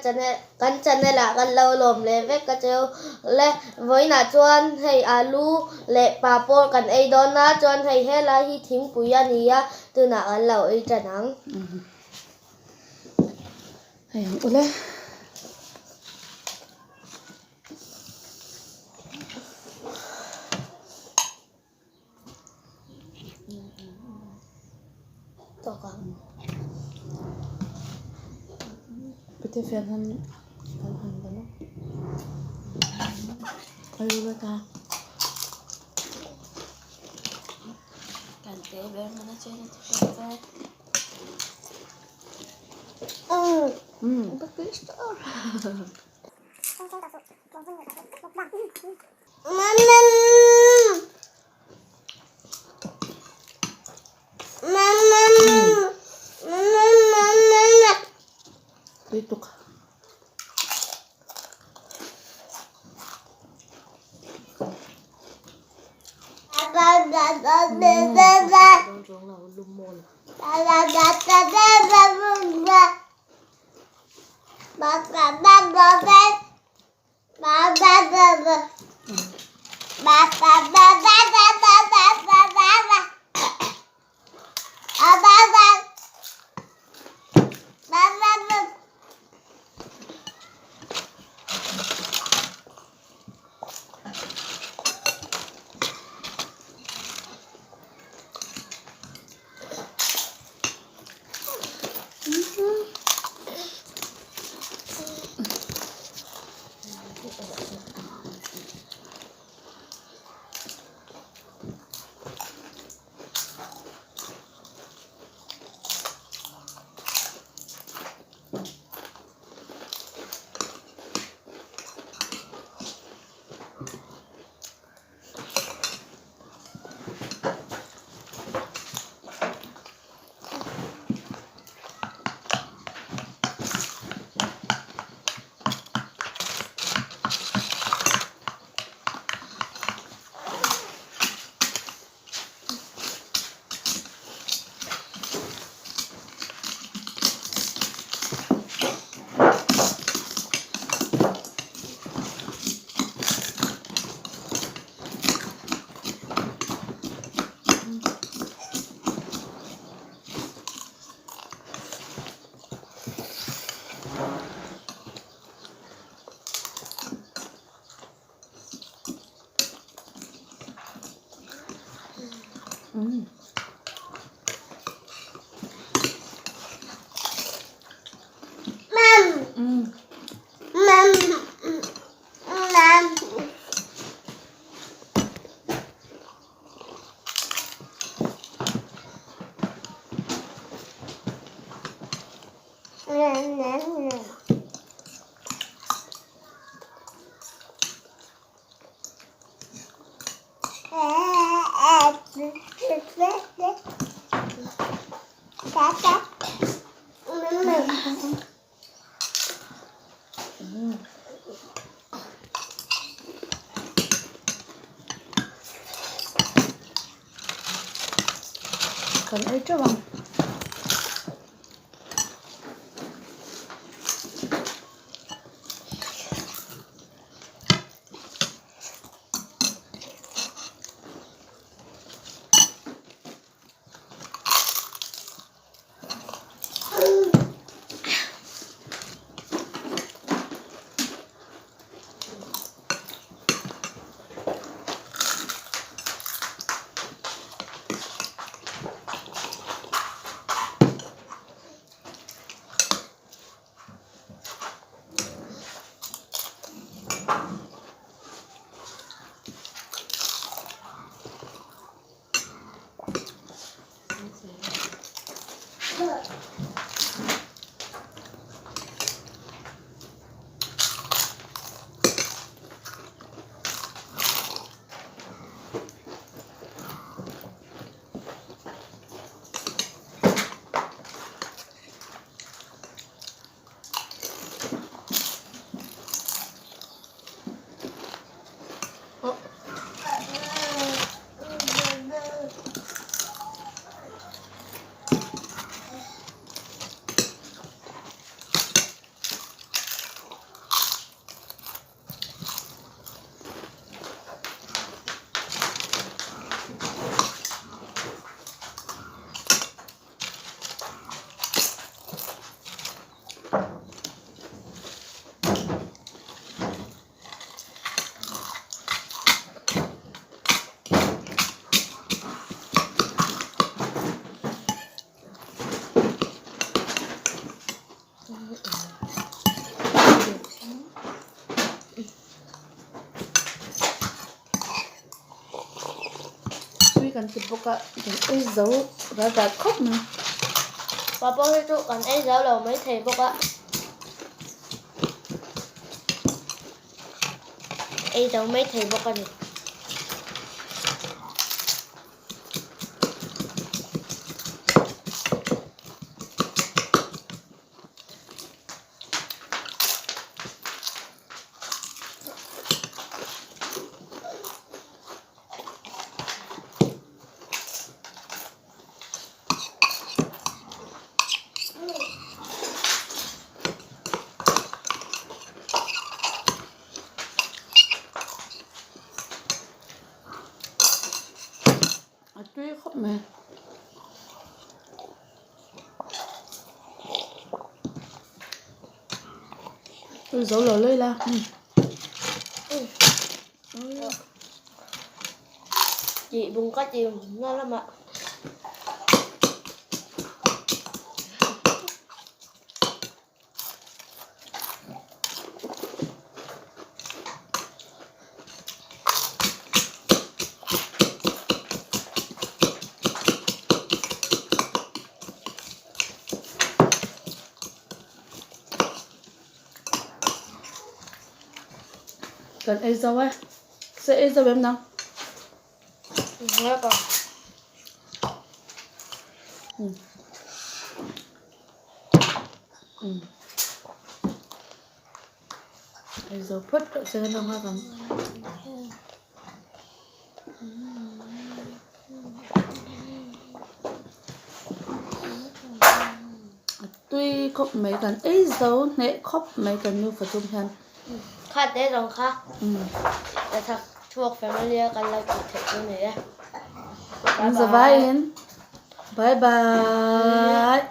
channel kan channel ah kan lo lawm leh vek a cheu le vawiinah chuan hei alu leh papawr kan ei dawn a chuan hei helai hi thingpui a ni a tunah kan lo ei tan ang. Hei ang ule. Tawk ang. Pute fian han kan han la lawk. Alu la ta. Kan te ber mana chen a ti ber. Mm. Tui tuk. Mm. Mm. Kan ei teuh ang. kan ti bawk a kan ei zo ral ral khawp mai. Papawr hi chu kan ei zo lo mai thei bawk a. Ei zo mai thei bawk a ni. A tui khawp mai. Tui zo lo lei la. Chị bùng có chiều ngon lắm ạ. Kan ei zo e. Se ei zo em nang. Ngon còn. Ei zo phawt tawh se kan lo nghak ang. A tui khawp mai kan ei zo hneh khawp mai kan nufa chung hian. Kha te zawng kha ka chak chhuak family a kan lo tih theih chu ni e. An zavaiin bye bye.